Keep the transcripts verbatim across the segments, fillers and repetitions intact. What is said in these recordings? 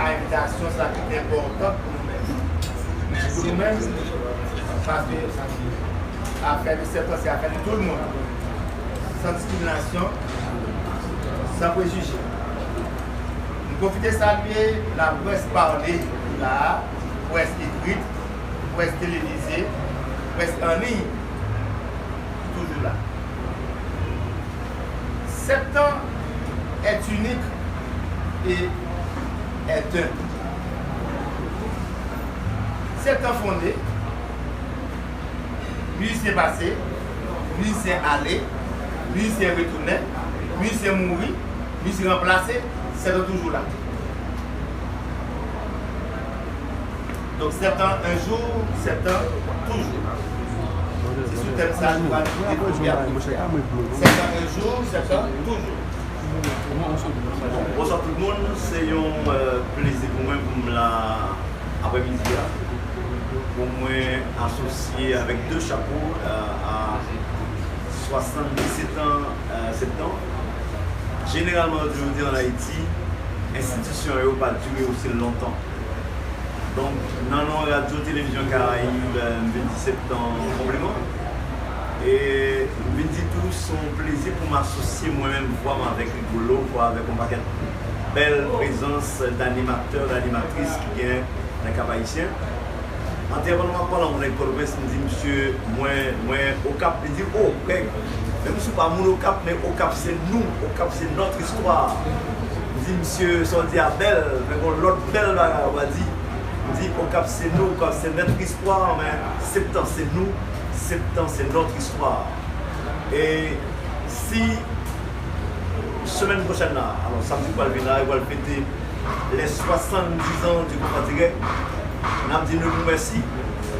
Envitasyon sa ki enpòtan pou nou menm. Pou nou menm, paske afè de septan se afè de tout moun. San diskriminasyon, san prejije. M pwofite salye laprès pale la a, près ekrit, près televize, près an liy, ki toujou la. Septan est unique et est un. Septan fonde, mizisyen pase, mizisyen ale, mizisyen retounen, mizisyen mouri, mizisyen ranplase, septan toujou la. Donk, septan un jour, septan toujours. Se sou tèm sa nou pral devlope apre. Septan un jour, septan toujours. Bon, bonswa tout moun, se yon euh, plezi pou mwen pou m la aprèmidi a. Pou mwen asosye avèk de chapo euh, a swasanndisèt an euh, septan. Jeneralman, yo toujou di an Ayiti, enstitisyon yo pa dire osi lontan. Donk, nan non Radyo Televizyon Karayib, euh, m vin di septan konpliman. E m vin di tou, se yon plezi pou m asosye mwen menm vwa m avèk Rigolo, vwa avèk yon pakèt bèl prezans d'animatè, d'animatris ki gen nan Kap Ayisyen. Antèman m ap pale ak moun nan Pòtoprens, m di, "Misye, mwen, mwen Okap." Li di, "O, Greg, menm si w pa moun Okap, men Okap se nou, Okap se notre histoire." M di, "Misye, sa w di a bèl, men gon lòt bèl bagay w a di." M di, "Okap se nou, Okap se notre histoire, men septan se nou, septan se notre histoire." E si semèn pwochèn la, alò, samdi pral vin la, yo pral fete lè swasanndizan di Konpa Dirèk. N ap di nou mèsi,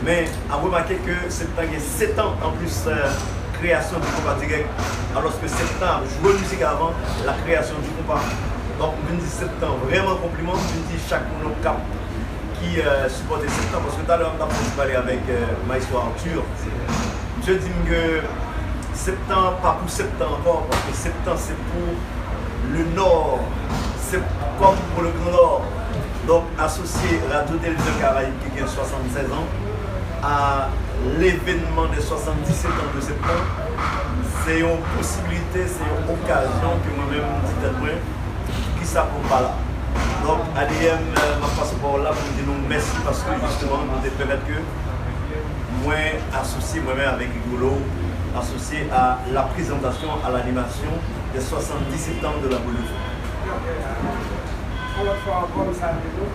men ap remake ke septan gen sèt an anplis euh, kreyasyon di Konpa Dirèk, alòske septan ap jwe mizik avan la kreyasyon di Konpa. Donk, m vin di septan vrèman konpliman, m vin di chak moun Okap ki euh, sipòte septan, paske talè m t ap fè yon ti pale avèk euh, Maestro Arthur. Misye di m ke septan pa pou septan ankò, paske septan se pou le Nord, se kòm pou le Grand Nord. Donk, asosye Radyo Televizyon Karayib ki gen swasannsèz an a levenman de swasanndisèt an de septan, se yon posibilite, se yon okazyon ke mwen menm m di tèt mwen, kisa pou m pa la. Donk, A D M, euh, m ap pase pawòl la pou m di nou mèsi paske jisteman nou te pèmèt ke mwen asosye mwen menm avèk Rigolo, asosye a la présentation, à l'animation des soixante-dix-sept ans de la Guadeloupe. Yon lòt fwa ankò, m salye nou.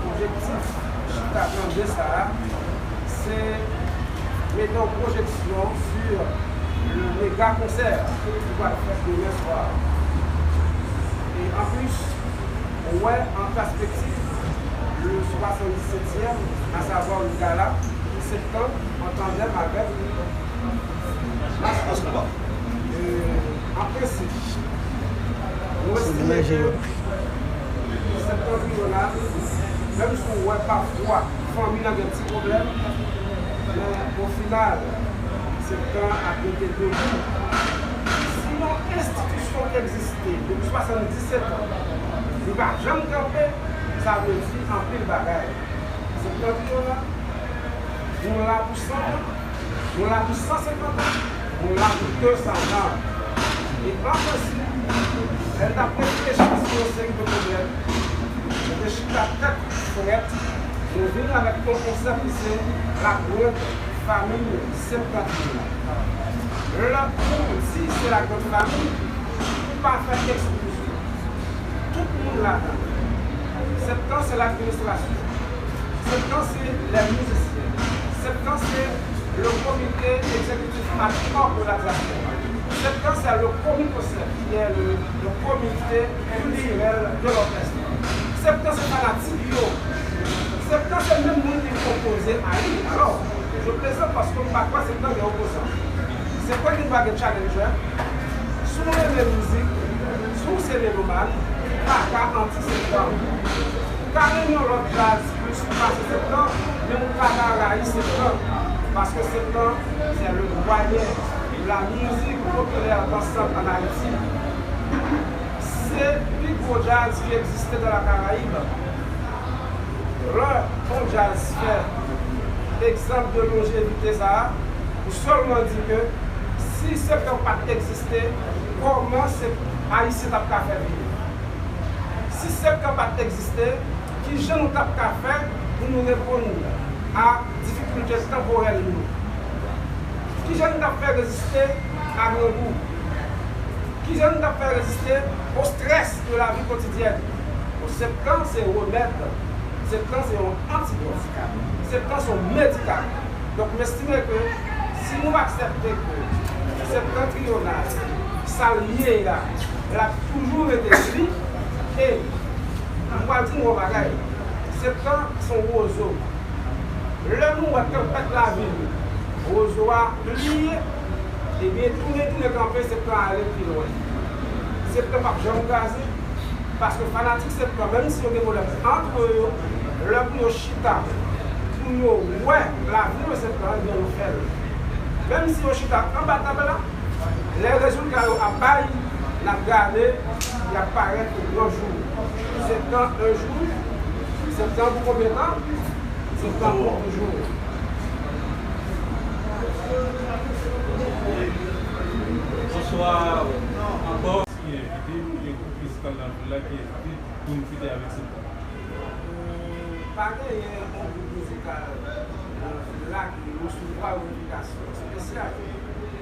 Objektif chita tande sa a, se mete yon pwojeksyon sou le mega konsè ki pral fèt demen swa. E anplis, wè an pèspektiv le swasanndisètyèm, asavwa le gala septan, an tandèm avèk Mas Konpa. E, an prensip, nou estime ke septantriyonal, menm si w wè pafwa fanmi an gen ti pwoblèm, men o final, septan ap rete debou. Si yon enstitisyon ki egziste depi swasanndisèt an, li pa janm kanpe, sa vle di anpil bagay. Septantriyonal, nou la pou san an, nou la pou san senkant an, nou la pou de san an. E an prensip, lè n t ap reflechi sou yon seri de pwoblèm, nou te chita tèt frèt, nou vin avèk yon konsèp ki se la grande famille septentrionale. Lè ou di se la grande famille, ou pa fè eksklizyon. Tout moun ladan. Septan se ladministrasyon. Septan se lè mizisyen. Septan se le comité exécutif ad hoc de la diaspora. Septan se le comité, qui est le, le comité culturel de l'orchestre. Septan se fanatik yo. Septan se menm moun ki konpoze a li. Alò, je plaisante paske m pa kwè septan gen opozan. Septan ki pa gen challenger. Si w renmen mizik, si w se melomàn, ou pa ka anti septan. Ou ka renmen yon lòt djaz plis pase septan, men ou pa ka rayi septan. Paske septan, c'est le noyau de la musique populaire dansante en Haïti. Se pi gwo Yon djaz ki egziste dans la Caraïbe. Lè yon djaz fè egzanp de lonjevite sa a, ou sèlman di ke si Septan pa t egziste, kòman se Ayisyen t ap ka fè viv? Si Septan pa t egziste, ki jan nou t ap ka fè pou nou reponn a difikilte tanporèl nou? Ki jan nou t ap fè reziste a grangou? Ki jan nou t ap fè reziste au stress de la vie quotidienne? Bon, Septan se remèd, Septan se yon antidòt, Septan se yon medikaman. Donk, m estime ke si nou aksepte ke Septantriyonal, sa l ye a, l ap toujou rete li, e m pral di nou yon bagay, Septan se yon wozo. Lè nou wè tanpèt lavi nou, wozo a pliye, ebyen, tounen, tounen kanpe, Septan ale pi lwen. Septan p ap janm kraze, paske fanatik Septan, menm si yo gen pwoblèm ant yo, lè pou yo chita, pou yo wè lavi nan Septan, ebyen, yo fè l. Menm si yo chita anba tab la, lè rezilta yo ap bay, n ap gade, y ap parèt o gran jou. Septan, un jour, Septan pou konbyen tan? Septan pou toujou. Bonswa ankò. Ki envite nou gen gwoup mizikal nan vil la ki envite pou nou fete avèk Septan. Pa genyen yon gwoup mizikal nan vil la ki resevwa yon envitasyon espesyal.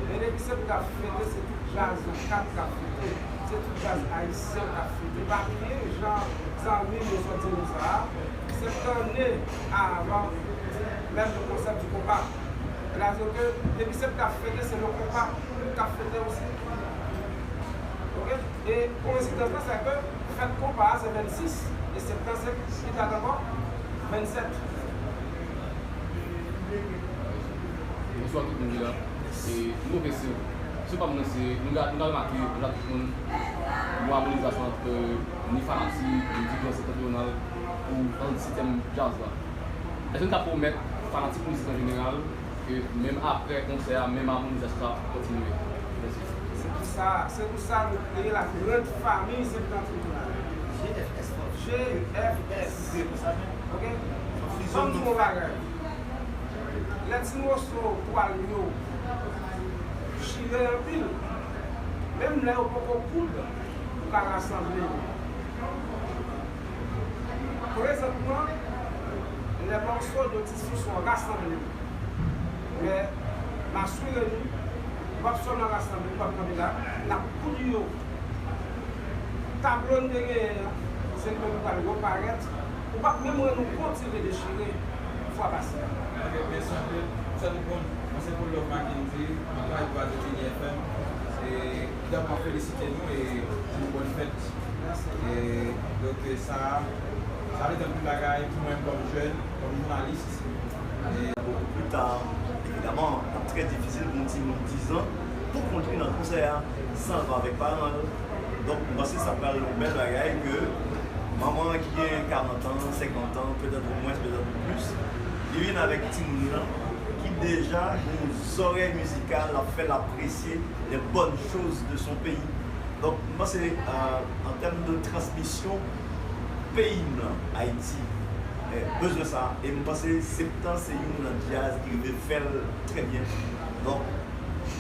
Men depi Septan ap fete, se tout djaz nan kat k ap fete, se tout djaz ayisyen k ap fete. Pa bliye jan zanmi nou sot di nou sa a, Septan ne avan menm le konsèp di konpa. Sètadi ke depi Septan ap fete, se le konpa k ap fete osi. Oke? E koyensidans lan, se ke fèt konpa a se vennsis, e Septan se ki dat ankò? Vennsèt. Bonswa tout moun ki la. E nou fè se, se pa m nan se, nou ka, nou ka remake, nou la tout moun, yon amonizasyon ant ni fanatik, ni dirijan Septantriyonal pou an sistèm djaz la. Èske nou ka pwomèt fanatik mizik an jeneral ke menm apre konsè a, menm amonizasyon sa ap kontinye? Mèsi. Se pou sa, se pou sa nou kreye la grande famille septentrionale. G F S. G F S. Oke? Ban m di w yon bagay. Lè ti moso twal yo chire anpil, menm lè yo poko koud, ou ka rasanble yo. Prezantman, les morceaux de tissu sont rassemblés. Men, m asire nou, nou p ap sèlman rasanble, nou p ap kanpe la, n ap koud yo. Tablo n te genyen an, se li menm ki pral reparèt. Ou p ap menm wè nou kontinye dechire fwa pase a. Ok, mèsi anpil. Sèl moun, mwen se Paul Love Mackendy, mwen travay pou Radio Tini F M. E, Donk, mwen felisite nou e di nou bòn fèt. Mèsi. E, donk, sa, sa vle di anpil bagay pou mwen kòm jèn, kòm jounalis. E, beaucoup plus tard, évidemment, ap trè difisil pou yon timoun diz an pou kondui nan konsè a san l pa avèk paran l. Donk, m panse sa pral yon bèl bagay ke manman an ki gen karant an, senkant an, petèt omwens, petèt plis, li vin avèk timoun nan ki deja gen yon zòrèy mizikal, l ap fè l apresye les bonnes choses de son pays. Donk, m panse, euh, an tèm de transmisyon, peyi m lan, Ayiti, eh, bezwen sa. E m panse Septan se youn nan djaz ki rive fè l trè byen. Donk,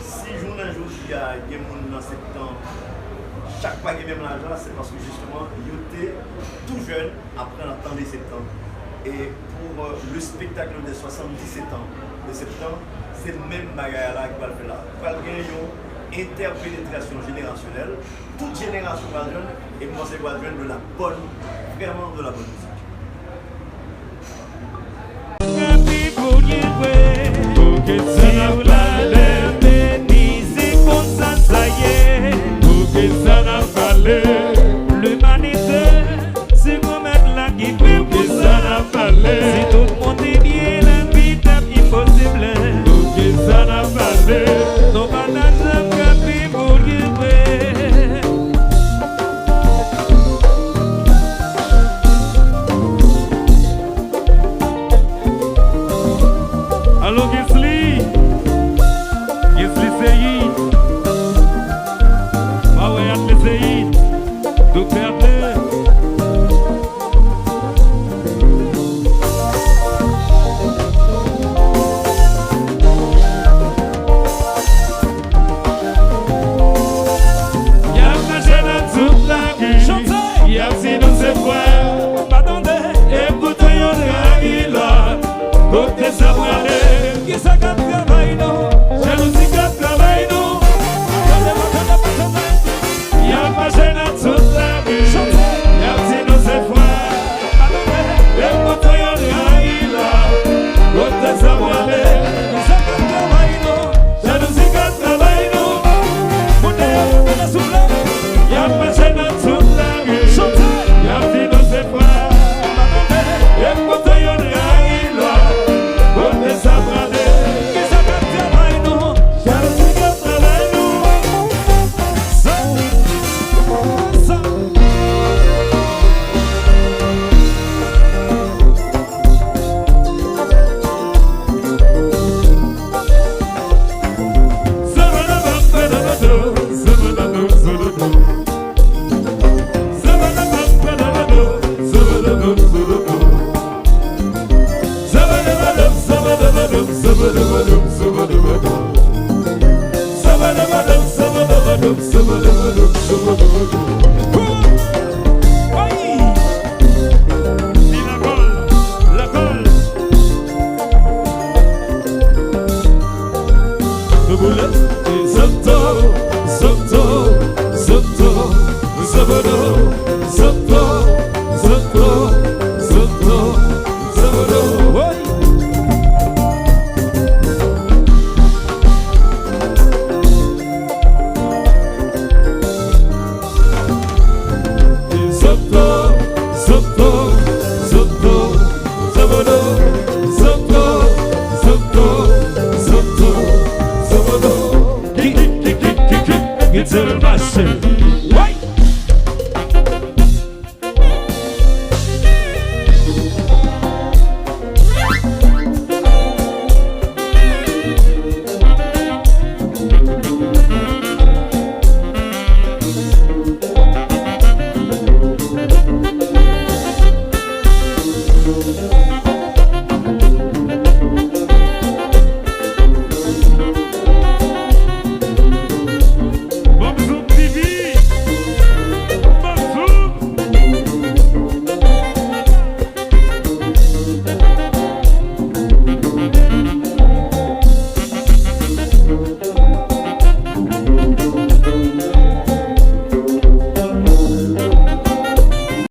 si jounen jodi a, gen moun nan Septan, chak pa gen menm laj la, se paske jisteman, yo te tou jèn, aprann ap tande Septan. E pou, euh, le spectacle des soixante-dix-sept ans de Septan, se menm bagay la ki pral fè la. Pral gen yon entèpenetrasyon jenerasyonèl, tout jenerasyon pral jwenn, e m panse pral jwenn de la bonne, vraiment de la bonne musique. Kanpe pou Bondye vre. Pou ke sa n ap pale. Beni, se konsa sa ye. Pou ke sa n ap pale. Limanite, se Granmèt la ki fè pou sa n ap pale. Si tout moun te byen, lavi t ap enposib. Pou ke sa n ap pale. Nou pa ta janm kanpe pou Bondye vre. Kote sa prale? Kisa